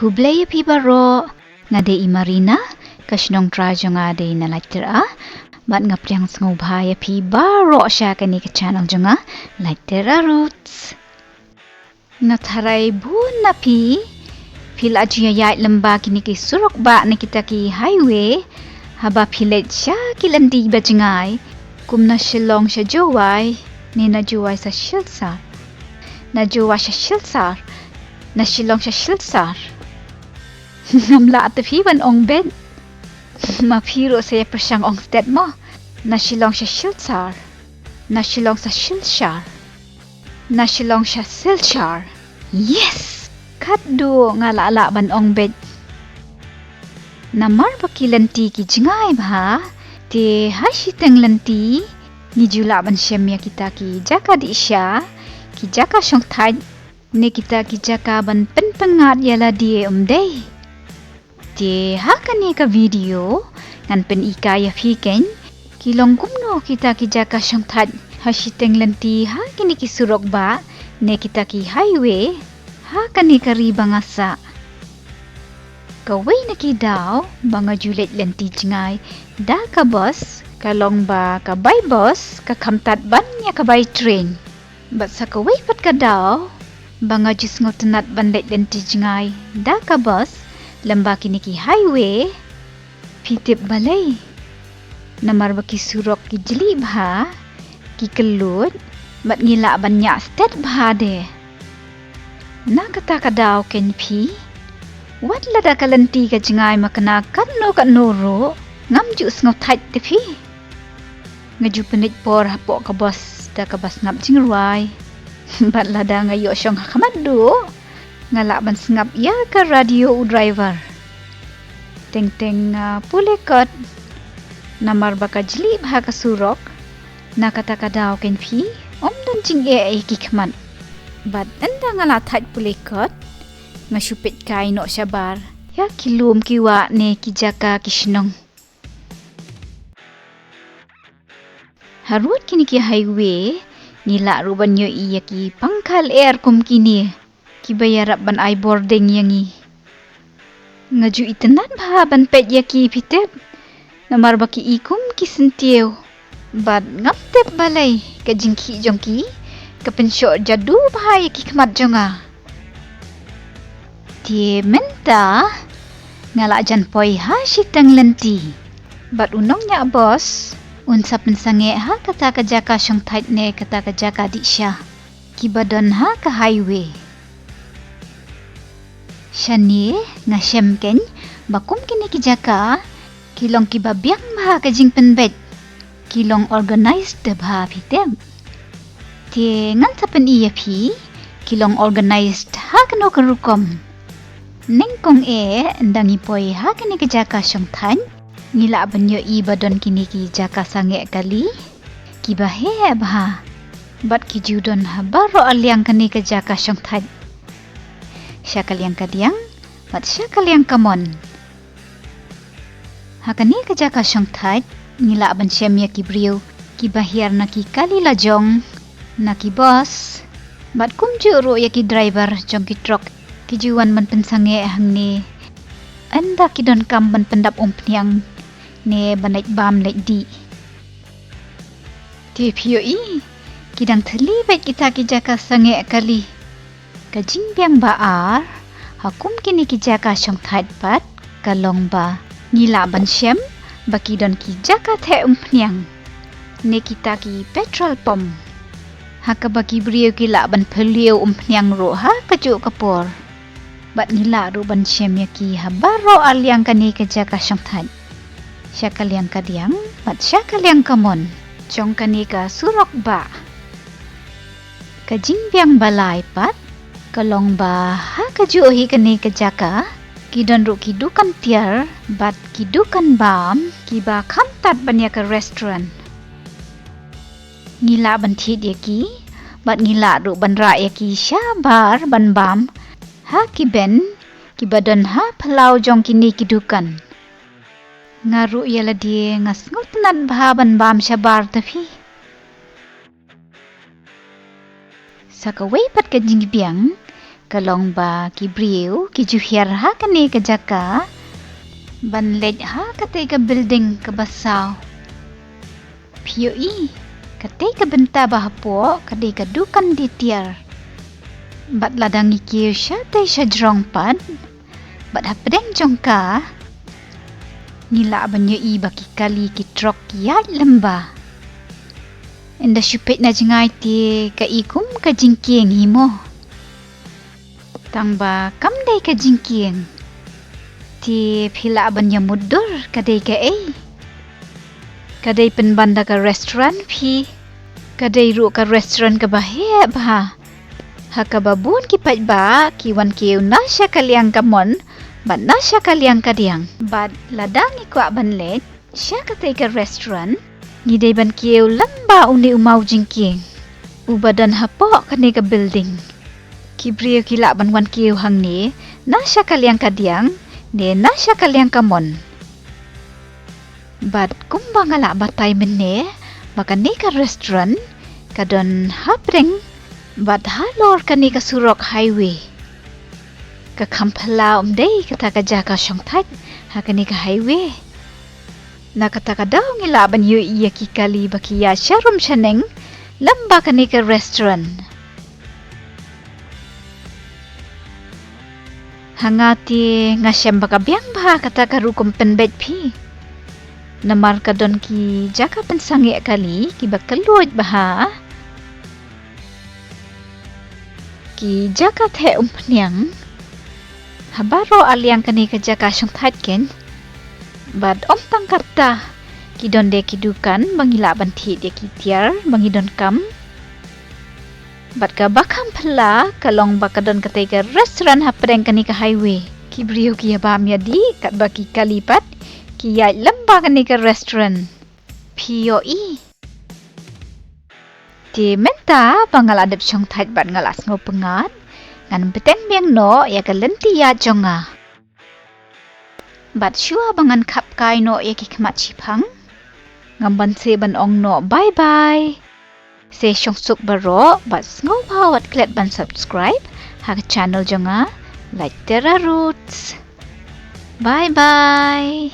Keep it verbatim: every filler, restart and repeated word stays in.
Khublei ïa phi baroh, nga dei i Marina, ka shnong trai jong nga dei na Laityra, bad nga pdiang sngewbha ïa phi baroh sha kane ka channel jong nga, Laityra Roots. Nga tharai bun na phi, phi la ju ïaid lyngba kine ki surok bah ne kita ki highway, haba phi leit sha ki lynti ba jngai, kum na Shillong sha Jowai, ne na Jowai sha Silchar. Na Jowai sha Silchar, na Shillong sha Silchar. Ngam lah te phi ban ong beit. Ma phi ruh sa ïa pyrshang ong stet mo. Na Shillong sha Silchar. Na Shillong sha Silchar. Na Shillong sha Silchar. Yes! Katduh nga lah lah ban ong beit. Namar ba ki lynti ki jngai bha, te ha shiteng lynti, ngi ju lah ban shem ïa kita ki jaka dih sha, ki jaka shongthait, ne kita ki jaka ban pynpyngngad ïa lade, ym dei? Te ha kane ka video, ngan pynhikai ïa phi kein, ki long kumno kita ki jaka shongthait ha shiteng lynti ha kine ki surok bah, ne kita ki highway, ha kane ka ri ba nga sah. Kawei na ki daw, ba nga ju leit lynti jngai da ka bus, ka long ba ka bai bus, ka kham tad ban ïa ka bai train. Bad sa kawei pat ka daw, ba nga ju sngewtynnat ban leit lynti jngai da ka bus, lyngba kine ki highway, phi tip balei? Namar ba ki surok ki jlih bha, ki kylluid, bad ngi lah ban ñiah stet bha de. Na kata ka daw kein phi, wat lada ka lynti ka jngai makna katno katno ruh, ngam ju sngewthait te phi. Nga ju pynleit por hapoh ka bus da kaba sngap jingrwai. Bad lada nga ïoh shong ha khmat duh, nga lah ban sngap ïa ka radio u driver. Teng teng, ah, pule kot. Namar ba ka jlih bha ka surok, na kata ka daw kein phi, ym don jingeh ïa ki khmat. Bad ynda nga la thait pule kot, nga shu peit kai noh shabar ïa ki lum ki wah ne ki jaka ki shnong. Harud kine ki highway, ngi lah ruh ban ïohi ïa ki pangkha lyer kum kine, kiba ïarap ban ai bording ïa ngi. Nga ju itynnat bha ban peit ïa ki, phi tip, namar ba ki i kum ki syntiew. Bad ngam tip balei, ka jingkhih jong ki ka pynshoh jadu bha ïa ki khmat jong nga. Te mynta nga la jan poi ha shiteng lynti. Bad u nongñiah bus un sa pynsangeh ha kata ka jaka shongthait ne kata ka jaka dih sha, kiba don ha ka highway. Shane nga shem kein ba kum kine ki jaka ki long kiba biang bha ka jingpynbeit, ki long organised bha, phi tip. Te ngan sa pyni ïa phi, ki long organised ha kano ka rukom. Nyngkong eh, ynda ngi poi ha kane ka jaka shongthait, ngi lah ban ïohi ba don kine ki jaka sangeh kali, kiba heh bha. Bad ki ju don ha baroh arliang kane ka jaka shongthait. Sha ka liang ka diang, bad sha ka liang ka mon. Ha kane ka jaka shongthait, ngi lah ban shem ïa ki briew kiba hiar na ki kali lajong, na ki bus, bad kumjuh ruh ïa ki driver jong ki trok, ki ju wan ban pynsangeh hangne, ynda ki donkam ban pyndap umphniang ne ban leit bam leit dih. Te phi ïohi, ki dang thylli beit kita ki jaka sangeh kali. Ka jingbiang ba ar ha kum kine ki jaka shongthait pat ka long ba ngi lah ban shem ba ki don ki jaka theh umphniang, ne kita ki petrol pump, ha kaba ki briew ki lah ban phylliew umphniang ruh ha kajuh ka por. Bad ngi lah ruh ban shem ïa ki ha baroh arliang kane ka jaka shongthait. Sha ka liang ka diang, bad sha ka liang ka mon jong kane ka surok bah. Ka jingbiang ba lai pat ka long ba ha kajuh hi kane ka jaka, ki don ruh ki dukan tiar bad ki dukan bam, kiba kham tad ban ïa ka restaurant. Ngi lah ban thied ïa ki, bad ngi lah ruh ban rah ïa ki shabar ban bam ha ki bench kiba don ha phyllaw jong kine ki dukan. Nga ruh ïa lade nga sngewtynnat bha ban bam shabar, te phi. Sa kawei pat ka jingbiang Ka long ba ki briew ki ju hiar ha kane ka jaka ban leit ha katei ka building kaba saw. Phi ïohi, katei ka bynta ba hapoh ka dei ka dukan die tiar. Bad lada ngi kiew shatei sha jrong pat, bad hapdeng jong ka, ngi lah ban ïohi ba ki kali ki trok ki ïaid lem bha. Ynda shu peit na jngai te ka i kum ka jingkieng hi mo. Tang ba kam dei ka jingkieng. Te phi lah ban ïamutdur ka dei kaei. Ka dei pynban da ka restaurant phi. Ka dei ruh ka restaurant kaba heh bha. Ha kaba bun ki paidbah ki wan kiew na sha ka liang kamon bad na sha ka liang kadiang. Bad lada ngi kwah ban leit sha katei ka restaurant, ngi dei ban kiew lem bha une u maw jingkieng uba don hapoh kane ka building. Ki briew ki lah ban wan kiew hangne na sha ka liang kadiang ne na sha ka liang kamon. Bad kumba nga lah batai mynne, ba kane ka restaurant ka don hapdeng bad halor kane ka surok highway. Ka kham phylla ym dei kata ka jaka shongthait ha kane ka highway. Na kata ka daw ngi lah ban ïohi ïa ki kali ba ki ïaid sharum shaneng lem bha kane ka restaurant. Ha nga te nga shem ba ka biang bha kata ka rukom pynbeit phi. Namar ka don ki jaka pynsangeh kali kiba kylluid bha. Ki jaka theh umphniang ha baroh arliang kane ka jaka shongthait keiñ. Bad ym tang katta, ki don de ki dukan ba ngi lah ban thied ïa ki tiar ba ngi donkam. Bad kaba kham phylla ka long ba ka don katei ka restaurant hapdeng kane ka highway. Ki briew ki ïa bam ïa dih katba ki kali pat ki ïaid lem bha kane ka restaurant. Phi ïohi. Te mynta ba nga la dep shongthait bad nga la sngew pyngngad, ngan bteng biang noh ïa ka lynti ïaid jong nga. Bad shuwa ba ngan khapkai noh ïa ki khmat shiphang, ngam banse ban ong noh bye bye. Sa shongsuk baroh bad sngewbha wat klet ban subscribe ha ka channel jong nga, Lait Terra Roots. Bye bye.